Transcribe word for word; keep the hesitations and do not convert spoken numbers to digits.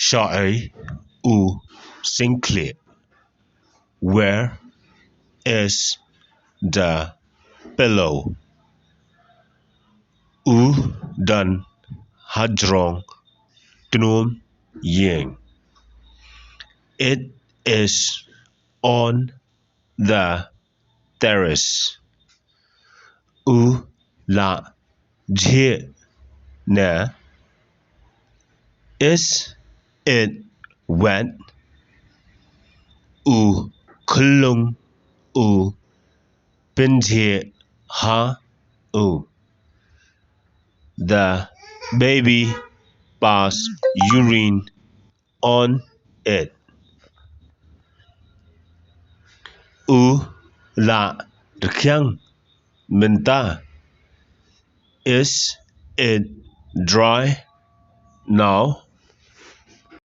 Shaei u singklieh? Where is the pillow? U don hajrong tnum ïing. It is on the terrace. U la jhieh ne? Is it wet? U khyllung u pynjhieh ha u. The baby pass urine on it. U la rkhiang mynta? Is it dry now?